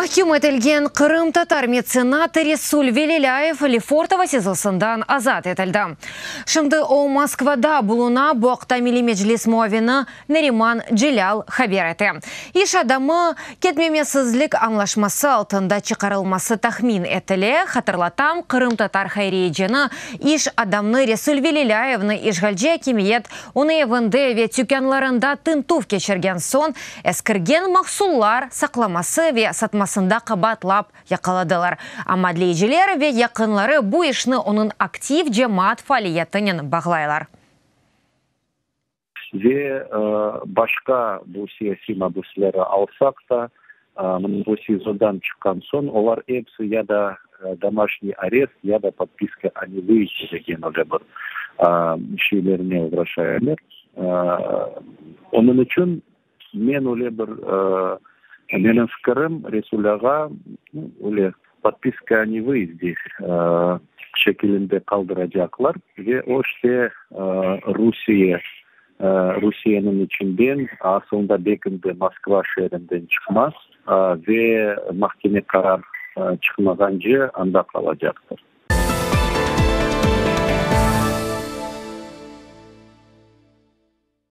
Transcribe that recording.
Mahküm etilgen qırımtatar metsenatı Resul Velilâyev Lefortovo SİZOsından azat etildi. Şimdi o Moskvada buluna, bu aqta Milliy Meclis muavini Nariman Celâl haber ete. İş adamı ketmemesizlik añlaşması altında çıqarılması tahmin etile. Hatırlatam, qırımtatar hayriyecini, iş adamnı Resul Velilâyevni işğalci akimiyet Onıñ evinde ve tükânlarında tintüv keçirgen soñ, eskirgen mahsullar saqlaması ve satmasında qabaatlap yaqaladılar. Amma adliyeciler ve yaqınları bu işni onıñ aktiv cemaat faaliyetinen bağlaylar. Ve başqa bu siyasiy mabüsleri alsaq da, mına bu SİZOdan çıqqan soñ, olar episi ya da domaşniy arest, ya da podpiska o nevyizde degen öyle bir şeylerine oğraşalar. Onıñ içün men öyle bir, menim fikirim, Resul ağa öyle podpiska o nevyizde şekilinde qaldıracaqlar ve o işte Rusiye Rusiyeniñ içinden, asılında belki de Moskva şeerinden çıqmaz ve mahkeme qarar çıqmağance anda qalacaqtır.